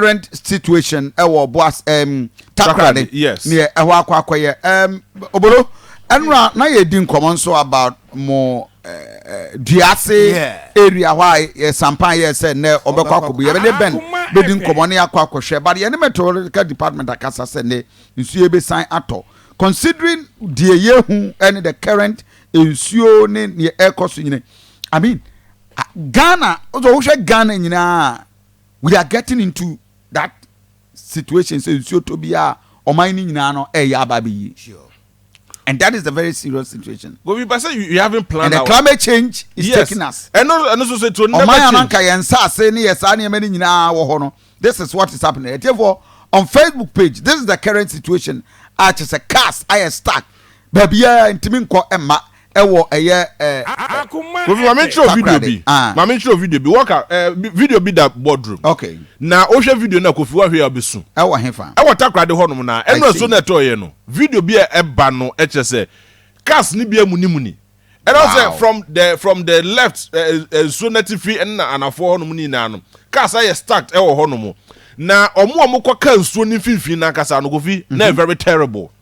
current situation ɛwɔ Boas Takoradi. Takoradi, yes. Neɛ ɛhɔ akɔ akɔyɛ obolo ɛnura na yɛdi nkɔmɔ nso about mo Duase area hɔ a yɛ sampan yɛ sɛ nnɛ ɔbɛkɔ akɔbu, yɛbɛne bɛn bɛdi nkɔmɔ ne akɔ akɔhwɛ, but yɛne meteorological department akasa sɛ nnɛ nsuo bɛsan atɔ, considering deɛ yɛhu ɛne the current nsuo ne neɛ ɛkɔ so nyina. I mean, Ghana ɔsɔ wohwɛ Ghana nyinaa, we are getting into that situation sɛ nsuo tɔ bi a, ɔman no nyinaa no ɛyɛ aba abɛyie and that is a very serious situation. Gobi, but say you haven't planned And the out. Climate change is taking us. And also say to never Ɔman change. Ananka yɛn nsaase ne yɛ saa nneɛma no nyinaa wɔ hɔ no, this is what is happening. Ɛtiɛfoɔ on Facebook page, this is the current situation a kyerɛ sɛ cars ayɛ stuck baabiara, ntumi nkɔ ɛma ɛwɔ ɛyɛ Kofi, maame nkyerɛ video Takoradi. bi. Ah. Maame nkyerɛ video bi wɔka video bi da boardroom. Na wohwɛ video na Kofi, wahwɛ a ɔbɛsu. Ɛwɔ hefa? Ɛwɔ Takoradi hɔnom na ɛnu I ɛso see. na ɛtɔ yɛ no, video bi a ɛba no ɛkyerɛ sɛ cars ni bi emunimuni ɛna sɛ from the left, nsuo n'atifi ɛna anafoɔ hɔnom nyinaa no, cars ayɛ stacked ɛwɔ hɔnom, na ɔmo a ɔmo kɔ kaa nsuo ne mfimfini n'ankasa no, Kofi, na ɛ very terrible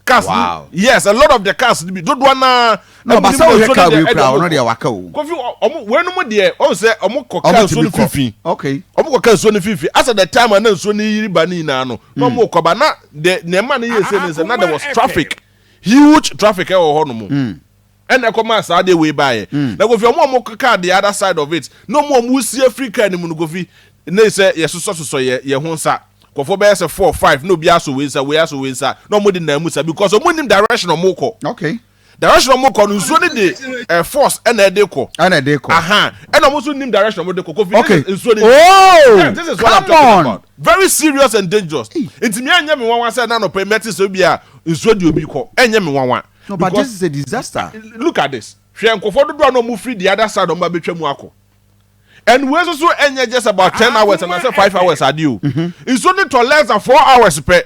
cars. Yes, a lot of the cars ni bi dodoɔ naa. Na ɔba sɛ wohwɛ car wei kura, ɔno deɛ waka o. Kofi, ɔmo wɛnum deɛ, ɔmo sɛ ɔmo kɔ kaa Ɔmo nsuo tumi ne kɔ. mfimfini. Ɔmo kɔ ka nsuo no fifi as at the time a na nsuo no yiri ba ne nyinaa no, na ɔmo kɔ ba na the nneɛma no yɛ ese ne sɛ na there was traffic, huge traffic ɛwɔ hɔ nom, ɛna ɛkɔ maa saa adeɛ wei baayɛ. Na Kofi, ɔmo a ɔmo kaa the other side of it na ɔmo a ɔmo si afiri kaa ne mu no, Kofi, ne sɛ yɛsosɔ sosɔ yɛ ho nsa kɔfɔ bɛyɛ sɛ four, five, na obi asɔ wei nsa, wei asɔ wei nsa, na ɔmo de nan mu sa because ɔmo nim direction ɔmo kɔ. Direction ɔmo kɔ no, nsuo ne de force ɛna ɛde kɔ. Ɛna ɛde kɔ. Aha, ɛna ɔmo nso nim direction ɔmo de kɔ, Kofi. This is nsuo ne Oh, Yeah, this is what I'm come talking on. about. Very serious and dangerous. Nti mi ɛnyɛ mi nwanwa sɛ nanɔpɛ mɛte sɛ obi a nsuo di obi kɔ, ɛnyɛ mi nwanwa. No, but Because this is a disaster. Look at this. Hwɛ nkɔfɔ dodoɔ a na ɔmo firi the other side, ɔmo abɛtwa mu akɔ. And wei nso so ɛnyɛ just about 10 hours and I say 5 hours adi o. Nsuo ne tɔ less than 4 hours pɛ,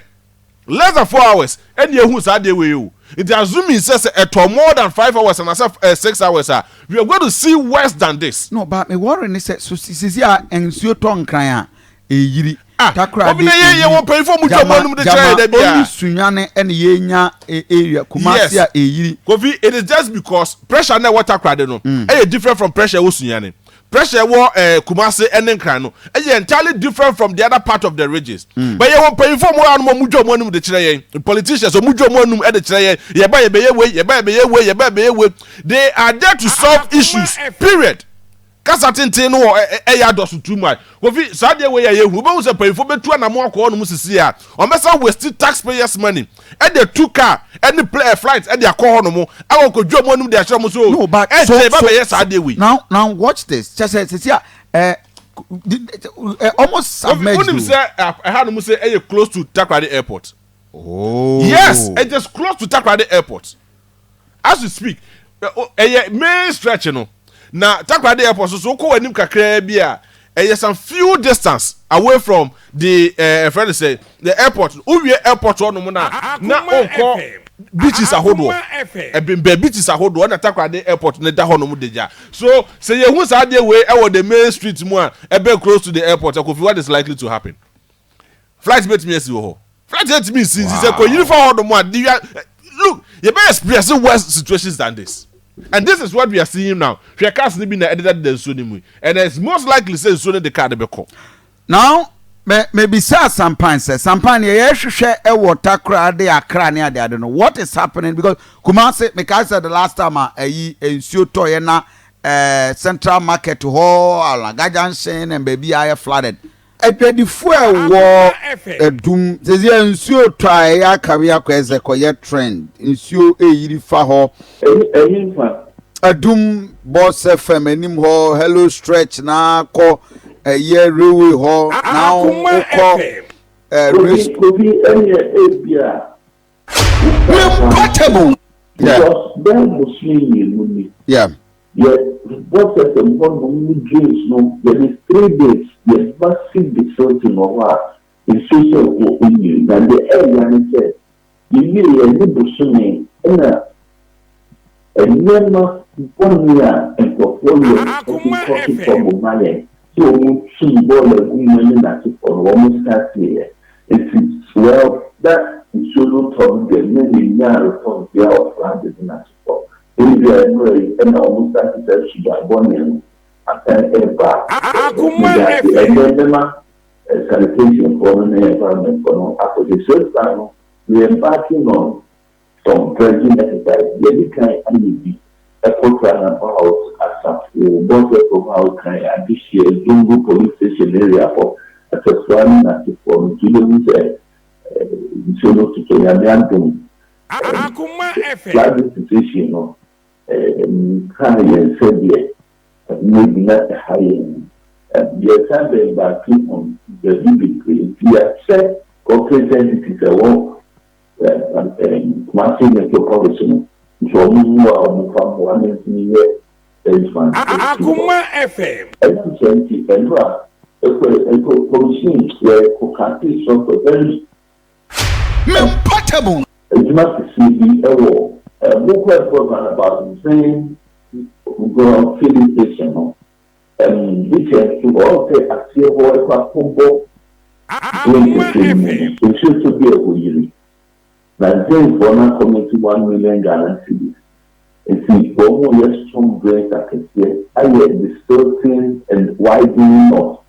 less than 4 hours ɛna ehu saa adeɛ wei o. Nti assuming sɛ ɛtɔ more than 5 hours and I say 6 hours ah, we are going to see worse than this. No, but me worry ne sɛ so sisi a nsuo tɔ Nkran a eyiri. Ah, Takoradi obi na yɛ wɔ mpanyinfoɔ mu twa mu anum de kyerɛ yɛ dɛ bia. Only Sunyani ɛna yɛnya area Kumasi a eyiri. Kofi, it is just because pressure na ɛwɔ Takoradi no ɛyɛ different from pressure ɛwɔ Sunyani. Pressure ɛwɔ Kumasi ɛne Nkran no ɛyɛ entirely different from the other part of the regions. But yɛ wɔ mpanyinfoɔ mu anum ɔmu dwa ɔmu anum de kyerɛ yɛn, politicians ɔmu dwa ɔmu anum ɛde kyerɛ yɛn, yɛba yɛbɛyɛ wei, yɛba yɛbɛyɛ wei, yɛba yɛbɛyɛ wei. They are there to solve issues, period. Kasa tenten no wɔ ɛyɛ adɔso too much. Kofi, saa deɛ wei yɛ yɛhu, wobɛhu sɛ mpanyinfoɔ bɛtu anamo akɔ hɔnom sisi a ɔmɛsa waste taxpayers money ɛde tu car ɛne play flight ɛde akɔ hɔnom akɔ kɔdwa ɔmo anim de akyerɛ ɔmo so. No, but ɛnkyɛn so ba bɛyɛ saa deɛ wei. Now watch this. Kyɛ sɛ sisi a almost submerged. Wonim O. sɛ ɛha nom sɛ ɛyɛ close to Takoradi Airport. Oh. Yes, it is close to Takoradi Airport as we speak. Ɛyɛ main stretch no na Takoradi Airport so wokɔ w'anim kakraa bi a, ɛyɛ some few distance away from the friend say the airport. Wowie airport hɔnom na wokɔ beaches ahodoɔ, ɛbɛnbɛn beaches ahodoɔ, ɛna Takoradi Airport ne da hɔnom de gya so. Sɛ yɛhu saa adeɛ wei ɛwɔ the main street mu a ɛbɛn close to the airport, Kofi, what is likely to happen? Flight bɛtumi asi wɔ hɔ, flight bɛtumi si nsi sɛ kɔ yiri fa hɔnom a di look, yɛbɛ experience worse situations than this, and this is what we are seeing now. Hwɛ, cars ni bi na ɛdeda deda nsuo ni mu, and it's most likely sɛ nsuo no de car de bɛkɔ. Now me mebisa Sampan sɛ, Sampan, yɛ yɛhwehwɛ ɛwɔ Takoradi, Akra ne adeade no, what is happening? Because Kumasi, mekae sɛ the last time a ɛyi nsuo tɔɔyɛ na Central Market hɔ, Alaga Junction na baabi a ayɛ flooded, adwadifoɔ a ɛwɔ Ɛdum sɛsi nsuo tɔ a, ɛyɛ akawe akɔ ɛsɛ kɔyɛ trend, nsuo ɛyiri fa hɔ. Ɛyi nfa? Adum Boss FM anim hɔ, Hello Stretch na kɔ ɛyɛ railway hɔ na wokɔ Obi obi ɛyɛ ebi a. Portable. Because bɛn bosomi 2 ni. Yɛ Boss FM hɔ nom ne drains no, yɛde 3 days yɛ massive desilting wɔ hɔ a nsuo sɛ wɔ onyiri, na deɛ ɛyɛ ne sɛ yɛwie yɛ ne bosome ɛna nneɛma bɔne a nkurɔfoɔ yɛ ɛde kɔso trouble ma yɛn. Sɛ wɔn tuu bɔɔla gu mu ne n'asefoɔ no wɔn starteeɛ nti well na nsuo no tɔ no deɛ na menyaa response biara wɔ flood ne n'asefoɔ ebia nnora yi ɛna wɔn starte saa suban bɔne no asan ɛreba a meda ase ɛnnɛ mɛma sanitation foɔ no ne environment foɔ no akɔhwɛ so far no we embarking on Some dredging exercise, Yɛadi kan ayɛ bi kɔ Roundabout, Asafo, Bɔsɛ kurom a wokan, Adehyeɛ, Zongo Police Station area hɔ, Atɛsoa ne n'asefoɔ no nti wobɛhu sɛ nsuo no totɔ. Nyame adom, flooding situation no nkaa yɛn sɛdeɛ maybe na ɛha yɛn no. Yɛsan bɛ embarking on baabi bebree nti yɛahyɛ corporate entities a ɛwɔ Kumasi Metropolis no nti wɔn mmoa a wɔn fa mmoa no ntumi nyɛ adwuma no ɛfiri hɔ. Ɛnam saa nti ɛnora ɛkɔ ɛkɔ commission yɛ kɔ kate sɔfo very adwuma kɛseɛ bi ɛwɔ mokɔ airport roundabout nkyɛn Goil filling station no Bekyɛ nso ɔwɔ sɛ aseɛ hɔ ɛkɔ akɔbɔ drain kɛseɛ no mu no, nsuo tɔ bi a ɛhɔ yiri. Na drainfoɔ no akɔmiti 1 million Ghana cedis. Nti wɔn reyɛ storm drains akɛseɛ ayɛ desilting and widening of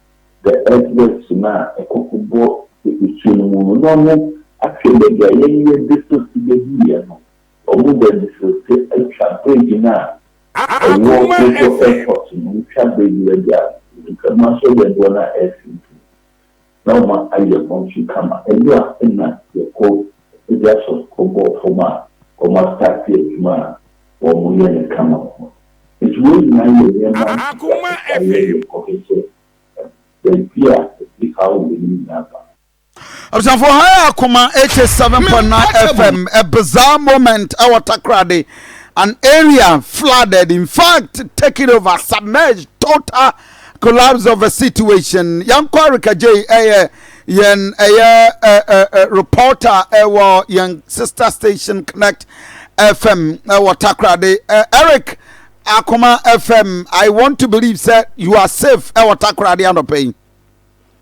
the earthworks no a ɛkɔ kɔbɔ nsuo no mu no, na wɔn ahwɛ baabi a yɛn yɛ desilt bɛduiɛ no, wɔn bɛ desilt atwa bridge no a ɛwɔ wokɔ airport no, wotwa bridge baabi a Nkramu asɔredan bi wɔ no a ɛsi nti na wɔn ayɛ hɔ nso kama. Ɛno a ɛna yɛkɔ ɛde asɔ kɔbɔɔ fam a wɔn astart adwuma a wɔn yɛ no kama wɔ hɔ. Nti wɔn nyinaa yɛ nneɛma nketenkete a yɛyɛ kɔhwɛ sɛ baabi a ɛde haw wɔ no nyinaa ba. Abusuafo, ha yɛ Akoma 87.9 FM. A bizarre moment ɛwɔ Takoradi. An area flooded, in fact, taken over, submerged, total collapse of a situation. Yɛnkɔ Erica J ɛyɛ yɛn ɛyɛ ɛ reporter ɛwɔ yɛn sister station Connect FM ɛwɔ Takoradi. Eric, Akoma FM, I want to believe sɛ you are safe ɛwɔ Takoradi anɔpɛ yi.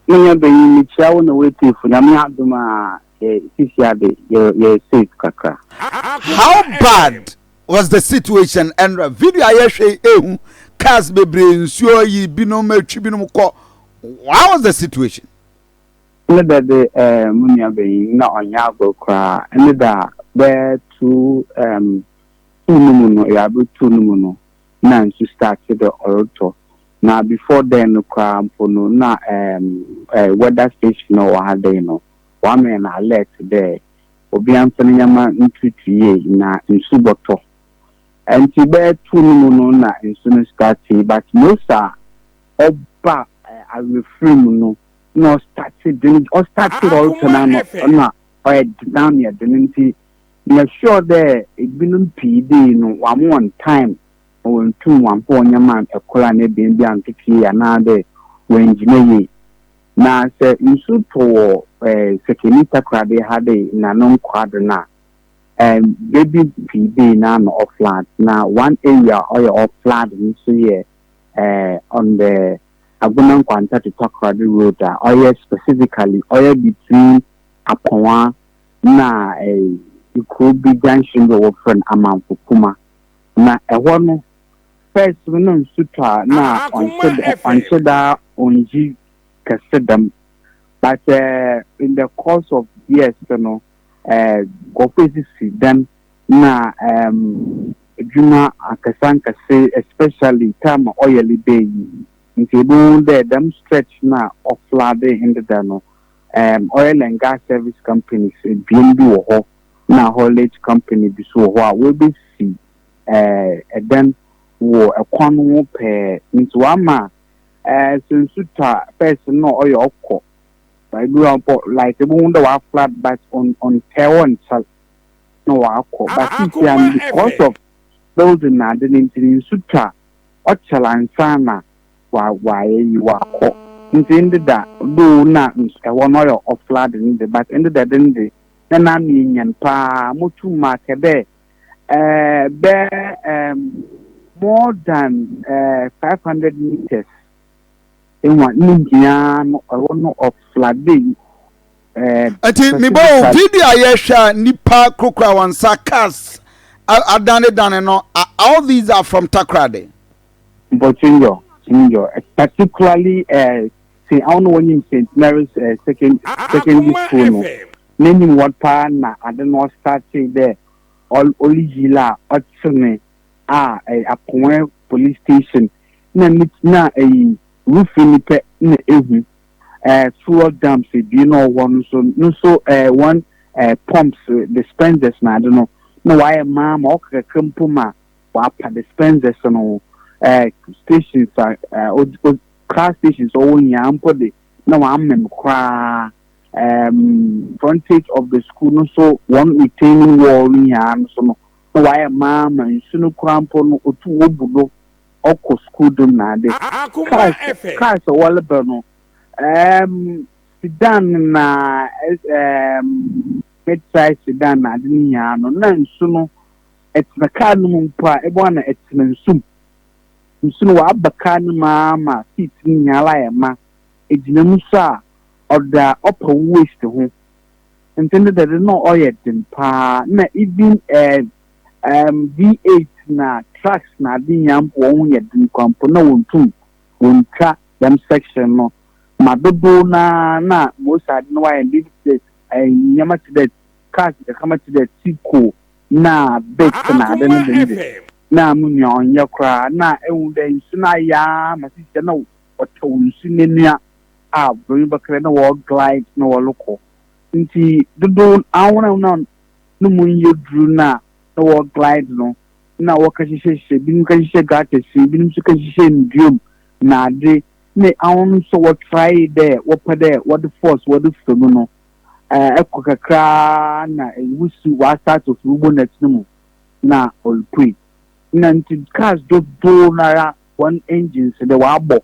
Me nua banyin, mekyia wo na w'etiefo. Nyame adom a, yɛ sisi ade, yɛ yɛ safe kakra. How bad was the situation ɛnra? Video a yɛhwɛ yi ehu cars bebree nsuo ayi binom atwi binom kɔ. How was the situation? Ne da de eh, mo nua banyin, na ɔnnyɛ agor koraa. Ne da bɛyɛ two um, two no mu no, ewiaber two no mu no, nna nsu start dɛ ɔrotɔ. Na before then no koraa mpo no, nna um, eh, weather station a ɔwɔ ha dɛ yi no, wɔama hɛn alert dɛ obiara mfa ne ndzɛmba ntutu yie na nsu bɔtɔ. Ntsi bɛyɛ two no mu no nna nsu no startee, but most a ɔba eh, awerɛfir mu no, nna ɔstarte den, ɔstarte dɛ ɔrotɔ no ano, nna ɔyɛ den ano yɛ den ntsi meyɛ sure dɛ binom pii dei no wɔama hɔn time ma woenntum wɔammfa hɔn ndzɛmba kor anaa ebien bi anntoto yie anaadɛ woenngyina yie. Na sɛ nsu tɔ wɔ Sekeni Takoradi ha dei na no nkoa do no a, beebi pii dei n'ano ɔflood. Na one area a ɔyɛ ɔflood no so yɛ on the Agona Nkwanta to Takoradi road a ɔyɛ specifically ɔyɛ between Apowa na kurow bi junction bi a wɔfrɛ no Amanfo Kuma. Na ɛhɔ no, first no na nsu tɔ a na ɔnhyɛ da ɔnyi kɛse dɛm. But in the course of years no, nkurɔfo esisi dan na edwuma akɛse ankɛse, especially time a oil bɛɛ yi. Nti ebohu dɛ dɛm stretch no a ɔflood ndeda no, oil and gas service companies ebien bi wɔ hɔ na haulage company bi so wɔ hɔ a woebesi ɛdan wɔ ɛkwan no ho pɛɛ. Nti wɔama sɛ nsu tɔ a, first no na ɔyɛ ɔkɔ ebi wɔ mpo like ebohu dɛ wɔaflood but ɔnntɛɛ hɔ nnkyɛr na wɔakɔ, but seesei no, because of building na ade no nti no, nsu tɔ a ɔkyɛr ansa na wɔayɛ yi wɔakɔ. Nti ndeda though na ɛhɔ no ɔyɛ ɔflood no de, but ndeda de no de na n'ano enyan paa. Motum maakɛ dɛ bɛɛ more than 500 meters. Ehu a ne nyinaa no ɛhɔ no ɔflade ɛɛ. Nti mebɔ wo video a yɛhwɛ a nipa kurokura wɔn nsa cars adanedane no all these are from Takoradi. Mpɔtwe nyɔ particularly ɛɛ St. Àwọn na wɔnyim St. Mary's ɛɛ second secondary school no n'enyim hɔ paa na ade no ɔstartee dɛ ɔreyi la a ɔtsene a ɛyɛ Apoɛ police station na ne na ɛyi roofing no pɛ na ehu ɛɛ fuel dumps ebien na ɔwɔ no nso no nso ɛɛ wɔn ɛɛ pumps dispensers na ade no na wayɛ maa ma ɔka kakra mpo ma wapa dispensers no ɛɛ stations a ɛɛ o car stations ɔwɔ nyinaa mpo de na wamem koraa um, frontage of the school no so wɔn retaining wall no nyinaa no so no na wayɛ maa ma nsu no koraa mpo no otu obu do ɔkɔ school dom na ade cars cars a wɔleba no sedan na mid size sedan na ade no nyinaa no na nsu no ɛtena car no mu mpo a ɛbɔ na ɛtena nsu mu nsu no waba car no mu ama seat no nyinaa ayɛ ma egyina mu so a ɔda ɔpa waist ho nti ne dade na ɔyɛ den paa na even V8 na trucks na ade nyinaa mpo wɔn ho yɛ den kwampo na wɔntum wɔntwa dɛm section no ma dodow naa na most ade no wayɛ bi sɛ nneɛma te dɛ cars kakrama te dɛ Tico na Vitz na ade no de de na mu nua ɔnyɛ koraa na ehu dɛ nsu no ayɛ ara ma sisi na ɔtɛw nsu n'enua a broni bɛkɛrɛ na wɔ glide na wɔrekɔ nti dodow ahona na no mu nyɛ duru na na wɔ glide no na wɔka hyehyɛhyehyɛ binom ka hyehyɛ gutters binom nso ka hyehyɛ nduam na ade ne ahon nso wɔtrae dɛ wɔpɛ dɛ wɔde force wɔde fa mu no ɛkɔ kakraa na wusu wɔastart ofiri bonnet no mu na ɔrepue na nti cars dodow nara wɔn engines de wɔabɔ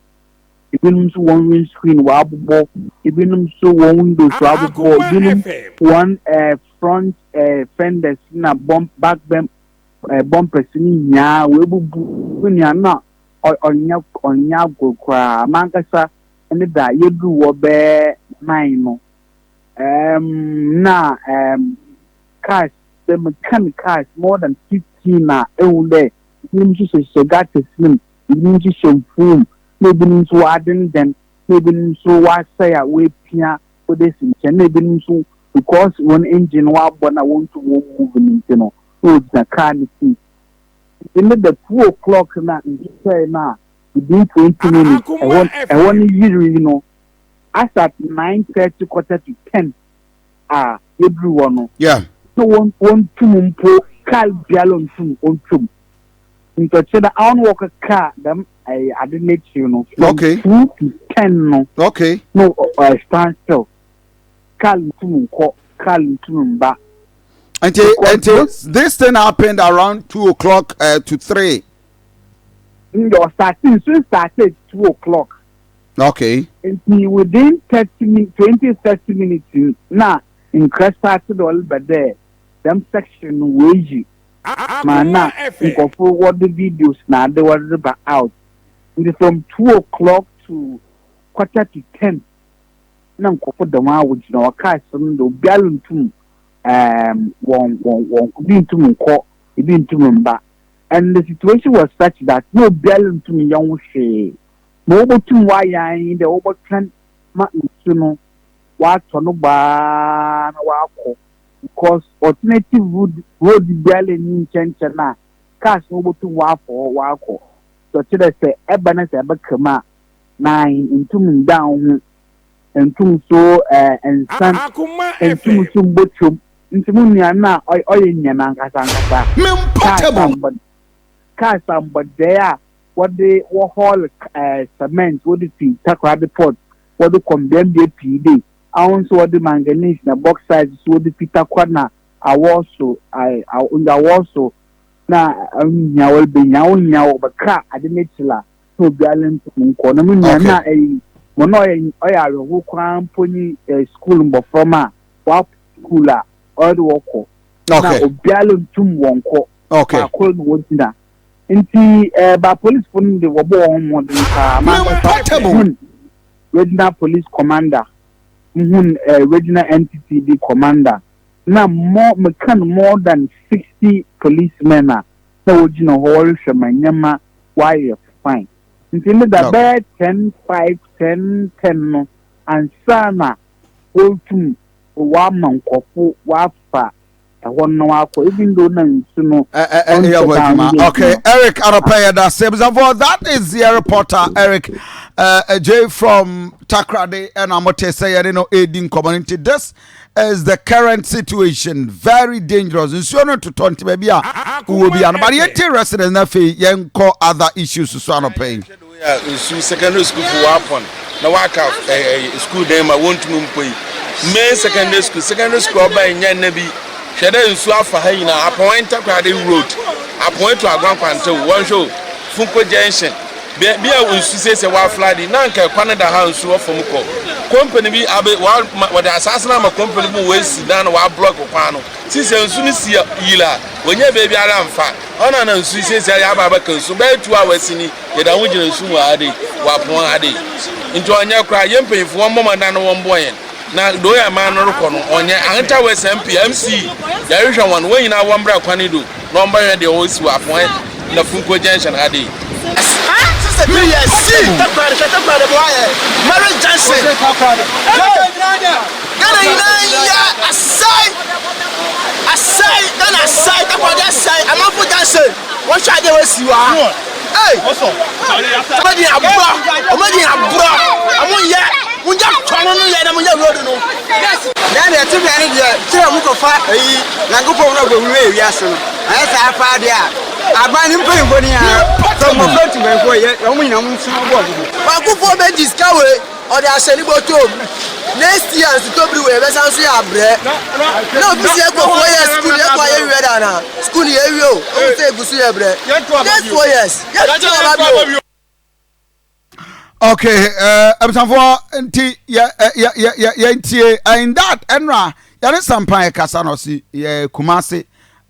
ebinom nso wɔn windscreen wɔabobɔ ebinom nso wɔn windows wɔabobɔ ebinom wɔn front fenders na bump back bump bumpers ne nyinaa wɔabubu nua na ɔnyɛ ɔnyɛ agorɔ koraa mankasa ne da yɛduru wɔ bɛɛ 9 no na cars sɛ mekan cars more than 15 a ehu dɛ ebinom nso hyehyɛ gutters no mu ebinom nso hyɛ mfuom na ebinom nso wɔadendɛn na ebinom nso wɔasɛe a wɔapia wɔde si nkyɛn na ebinom nso because wɔn engine wɔabɔ na wɔntu wɔn move no nti no na wɔgyina car no seat nti ne the 2 o'clock na nhyehyɛe na within 20 minutes ɛhɔ no yiri no as at 9:30, 9:45 a yɛduru hɔ no na wɔn wɔntum mpo car biara ntum ɔntwam ntɔkyɛ na awon wɔkeka dɛm ɛyɛ ade n'akyiri no from 2 to 10 no no ɔyɛ stand still, car ntum nkɔ, car ntum mba. Nti this thing happened around 2 o'clock to 3. Ndɛ ɔstart nso started 2 o'clock. Nti within 30 minutes, 20, 30 minutes na nkra start de ɔreba dɛ dɛm section no wɔeyi ma na nkɔfo wɔde videos na ade wɔde ba out nti from 2 o'clock to 9:45 na nkɔfo dɛm a wɔgyina hɔ cars no de obiara ntum wɔn ebi ntum nkɔ ebi ntum mba and the situation was such that na obiara ntum nyɛ ho hwee ma wɔbɛtum wɔayɛ anyi dɛ wɔbɛtwɛn ma nsu no wɔatɔ no gbaa na wɔakɔ because alternative road biara ni nkyɛnkyɛn a cars no wɔbɛtum wɔafɔ hɔ wɔakɔ so kyerɛ sɛ ɛba no sɛ ɛbɛka mu a na ntum nda ho ntum so nsan ntum so mbɔtwom nti mu nua na ɔyɛ nyɛ n'ankasa ankasa cars ambɔdɛɛ a wɔde wɔhaul cement wɔde fi Takoradi port wɔde kɔ mbeambea pii de ahụ nso wɔde manganese na bauxite so wɔde fi Takwa na awɔ so awɔ so na nhia wɔrebɛnya wɔnyia wɔbɛka ade n'akyi la na obiara ntum nkɔ na mu nua na ɛyi mo na ɔyɛ ɔyɛ awerɛho koraa mpo nyi school mbɔfrɔma a wɔapɔ school a ɔde wɔkɔ na obiara ntum wɔn kɔ baako na wɔgyina nti ba polisifo no de wɔbɔ wɔn mmɔden paa mankasa hun. Regional Police Commander, muhun Regional NTTD Commander, na more mekan more than 60 policemen a na wogyina hɔ wɔrehwɛ ma nneɛma wɔayɛ fine. Nti ne da bɛyɛ 10 5 10 10 no ansa na wɔretum wɔama nkurɔfo wɔafa ɛhɔ no akɔ, even though na nsu no ɛyɛ hɔ adwuma. Okay, Eric anɔpɛ yɛ da se abusuafoɔ, that is the reporter Eric J from Takoradi, ɛna mote sɛ yɛne no ɛredi nkɔmmɔ no. Nti this is the current situation, very dangerous. Nsuo no totɔ, nti baabi a wowɔ bi ano, but yɛnte residents na afei yɛnkɔ other issues so anɔpɛ yi. Nsu secondary school fo wɔapɔn na wɔaka ɛɛ school dan mu a wɔntumi mpo yi. Main secondary school ɔba yi nyɛ nna bi hwɛ dɛ nsu afa ha nyinaa. Apɔn Takoradi Road, Apɔn to Agona Kwantew, wɔnhwɛ o, Funko Junction bea bi a nsu siesie wɔ afladi na nka kwan da ha, nsu wɔ fam kɔ. Company bi abe wa wɔde asaase no ama company bi wɔasi dan na wɔa block kwan no. Sisi nsu no si yiri a wɔnyɛ beebi ara mfa ɔna na nsu siesie ayɛ aba abɛka nsu bɛyɛ 2 hours ni. Yɛda ho gyina nsu mu ha de wɔ Apɔn ha de, nti ɔnyɛ koraa. Yɛn mpanyinfo wɔn mmɔ mɔden na wɔn boa yɛn na do yɛ man no rekɔ no ɔnyɛ. Ahanta West MP, MC, yɛrehwɛ wɔn wɔn nyinaa wɔn mbra kwan do na wɔn bɛhwɛ deɛ ɔsi wɔ Apɔn na Funko Junction ha de. 3 years see Takoradi, hwɛ Takoradi bɔ ayɛ Marriage Junction. Ghana nyinaa yɛ asɛe, asɛe Ghana, asɛe Takoradi, asɛe Amanfo Junction. Wɔhwɛ adeɛ wɔasi wɔ ha. Ee, ɔmɛdi aborɔ, ɔmɛdi aborɔ, ɔmo nyɛ mo nyɛ kwan no yɛ na mo nyɛ road no. Na deɛ ɛte bia ne deɛ kyerɛ mu kɔfa ayi Nyankopɔn no agohuru wɔ wiase no ayɛ saa paa deɛ a, aban ne mpanyimfoɔ no nyinaa sɛ mmɔfra tu mpanyimfoɔ yɛ wɔn nyinaa wɔn nso bɔ wɔn ho. Kwakufoɔ bɛgye sika wei ɔde ahyɛ ne bɔtɔm. Next year nsutɔbiri wei yɛbɛsan so yɛ abrɛ na obi si ɛkɔ 4 years school yɛkɔ ayɛ wiɛ da na school yɛ wie o, ɔmo sɛ egu so yɛ brɛ. Next 4 years yɛtu aba bio. Okay, abusuafoɔ, nti yɛ yɛ yɛ yɛ yɛntie in that ɛnura yɛne Sampan ɛkasa na ɔsi yɛ Kumase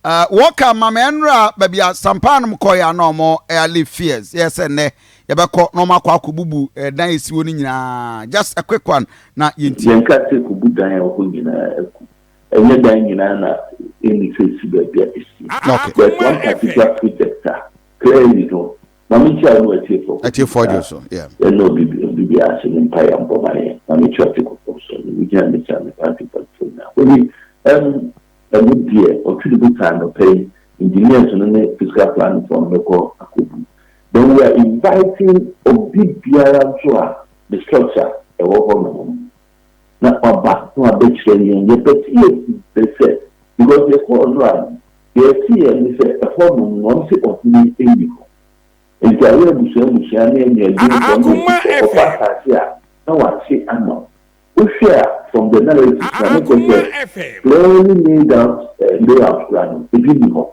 wɔka mama ɛnura baabi a Sampan nom kɔ yɛ ana ɔmo ɛale fears yɛ sɛ nnɛ yɛbɛkɔ na ɔmo akɔ akɔbubu ɛdan esi hɔ no nyinaa. Just a quick one na yɛntie. Yɛnka sɛ kɔbu dan a ɛwɔ hɔ nyinaa aku. Ɛnyɛ dan nyinaa na ɛnni sɛ esi baabi a esi. There's one particular project a clearly no maame nkyia no atiefoɔ. Atiefoɔ dwo so, yeah. Yɛn na obi bi ase ne mpa yɛ mbɔ ma yɛn. Maame kyia ɔte kɔkɔɔ so no wogyina ne kyia ne party party na obi ɛno deɛ ɔtwe ne botaa nɔpɛ yi, engineers no ne physical planning foɔ no bɛkɔ akɔbu. Then we are inviting obi biara nso a the structure ɛwɔ hɔ nom na waba na wabɛkyerɛ yɛn. Yɛpɛ sɛ yɛpɛ sɛ because yɛkɔɔ no a yɛte yɛn ne sɛ ɛhɔ nom no ɔno sɛ ɔhene ɛnni hɔ, nti ayɛ abusua abusua ne anuadwumfoɔ ne ɔkɔfa asase a na wate ama wo. Wohwɛ a, from the narrative na ne kyerɛ sɛ clearly laid out layout kora no ebi ni hɔ,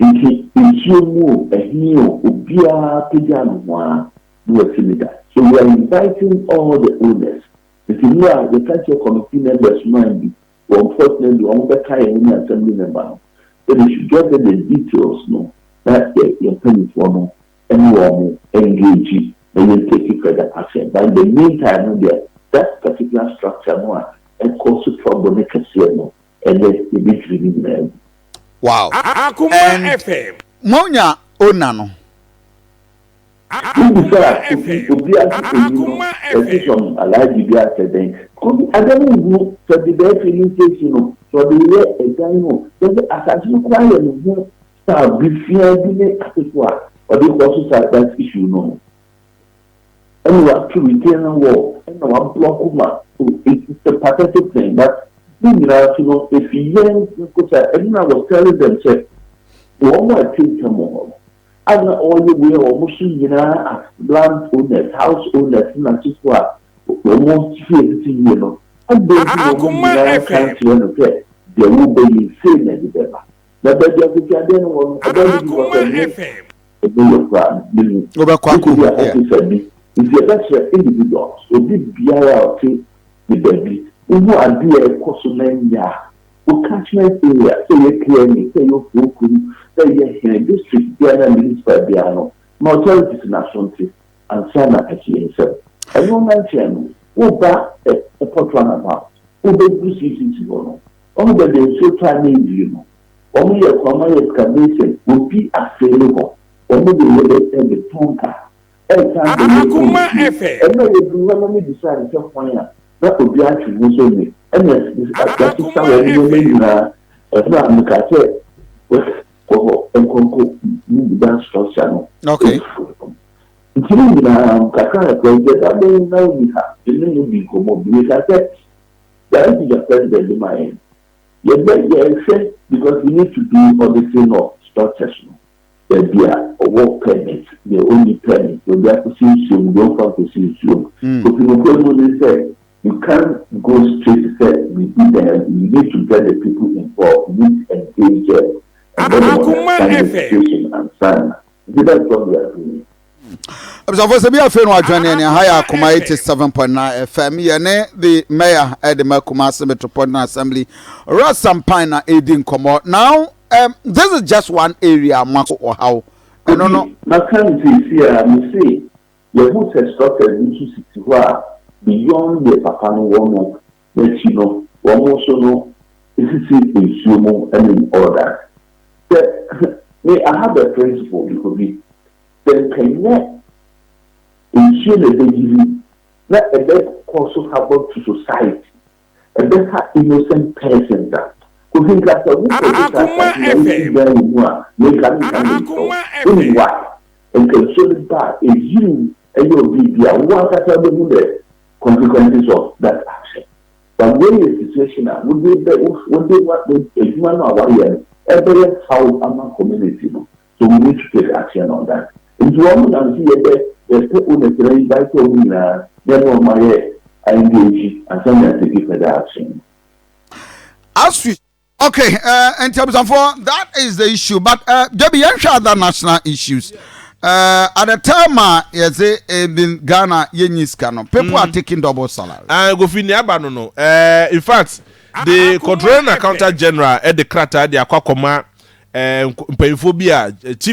nti nsuo mu o, ɛhe o, obiara pagya no ho ara na wasi ne da. So we are inviting all the owners. Nti mmerɛ a yɛka kyerɛ committee members no bi, unfortunately wɔn bɛka yɛn ne assembly member no so they should get the details no na yɛ yɛn mpanyinfoɔ no ɛne wɔn engage na yɛn take further action. But in the meantime no deɛ, that particular structure no a ɛkɔ so trouble ne kɛseɛ no, ɛnɛ yɛbɛdwiri ne nyinaa gu. And monya owner no? Wobisa obi, obi ase oyi no ɛsi sɔm alhaji bi asɛ dɛn kobi ada no nhu sɛ de bɛɛ filling station no sɛ ɔde yɛ ɛdan no kyɛ sɛ asase no koraa yɛ ne ho style bi fia bi ne asefo a ɔde kɔ so sa that issue no, ɛna wato retaining wall ɛna wa block ma. So it's a pathetic thing, but ne nyinaa so no efi yɛn nkosa. Ɛno na was telling them sɛ wɔn a ɛte ntam wɔ hɔ no ana ɔyɛ wei a wɔn so nyinaa as land owners, house owners na asefo a wɔn fie tete yie no adan nti na wɔn nyinaa ka nkyerɛ no sɛ deɛ wɔbɛyi sei na ɛde bɛba na baabi akɔsi adeɛ no wɔ no ɔbɛn bi wɔ sɛ ne ɛbɛ yɛ koraa ne mu. Wobɛkɔ akɔ bi a officer bi nti yɛbɛkyerɛ individuals, obi biara a ɔte ne baabi wohu adeɛ a ɛkɔ so na nya a wo catchment area, sɛ yɛ clearly, sɛ yɛ Ofuokum, sɛ yɛ hɛn district biara na municipal biara no ma authorities na so nte ansa na akyi yɛn nsɛm. Ɛno na nkyɛn no, woba airport roundabout, wobɛduru CCC hɔ no, wɔn baabi a nsuo tɔ a na ɛyiri no, wɔn yɛ kwan, wɔn ayɛ excavation, obi afeele hɔ, wɔn de yɛ bɛ ɛbɛtɔn kaa, ɛresan bɛyɛ nsuo. Ɛno a yɛduru hɔ no, mebisaa no sɛ hwan a, na obi atwe ho sɛ me, ɛna yɛasesa wɔn nneɛma nyinaa. Ɛno a mekaa sɛ kɔ hɔ nkɔnkɔ move that structure no. Nti ne nyinaa kakra kakra nti ɛda bɛn na wonni ha, me ne no di nkɔmmɔ bi, mekaa sɛ directive a president de ma yɛn, yɛbɛ yɛhwɛ because we need to do auditing of structures no, baabi a ɔwɔ permit, deɛ ɔnni permit, deɛ obi akɔsi nsuo mu, deɛ ɔmfa nkɔsi nsuo mu. Kofi, nokorɛ mu ne sɛ you can't go straight sɛ biribi dan, you need to get the people involved, you need to engage them and let them understand the situation ansa na. Nti that's what we are doing. Abusuafo, sɛ bi afei no adwene ne ha yɛ Akoma 87.9 FM. Yɛne the mayor ɛde ma Kumasi Metropolitan Assembly, Owura Sampan, na ɛdi nkɔmmɔ. Now this is just one area mako ɔhaw ɛno no. Maka no seesi a mese yɛho sɛ structures bi nso sisi hɔ a beyond deɛ papa no wɔ no n'akyi no, wɔn nso no esisi nsuo mu ɛne all that. Sɛ me, I have a principle bi, Kobi, sɛ nkanyɛ nsuo na ɛbɛyiri na ɛbɛ cause havoc to society, ɛbɛha innocent persons a, Kofi, nka sɛ wokɔ saa asase na wosi dan wɔ mu a, menka menka ne nsɛw. Wonim why? Nka nsuo no ba a ɛyiri ɛyɛ obi bi a, wo ankasa bɛhu the consequences of that action. But when yɛ situation a wode bɛ wode wa adwuma no a wayɛ no ɛbɛyɛ haw ama community no, so we need to take action on that. Nti wɔn nam si yɛbɛ yɛpɛ owners na invite wɔn nyinaa na ɛna wɔn ayɛ engage ansa na take further action. As we okay, nti abusuafoɔ, that is the issue, but Debbie, yɛnhwɛ other national issues. At the time a yɛsɛ in Ghana yɛnyi sika no, people are taking double salary. Kofi, ni aba no, in fact, the Controller and Accountant General ɛde krataa de akɔ akɔma mpanyinfoɔ bi a chief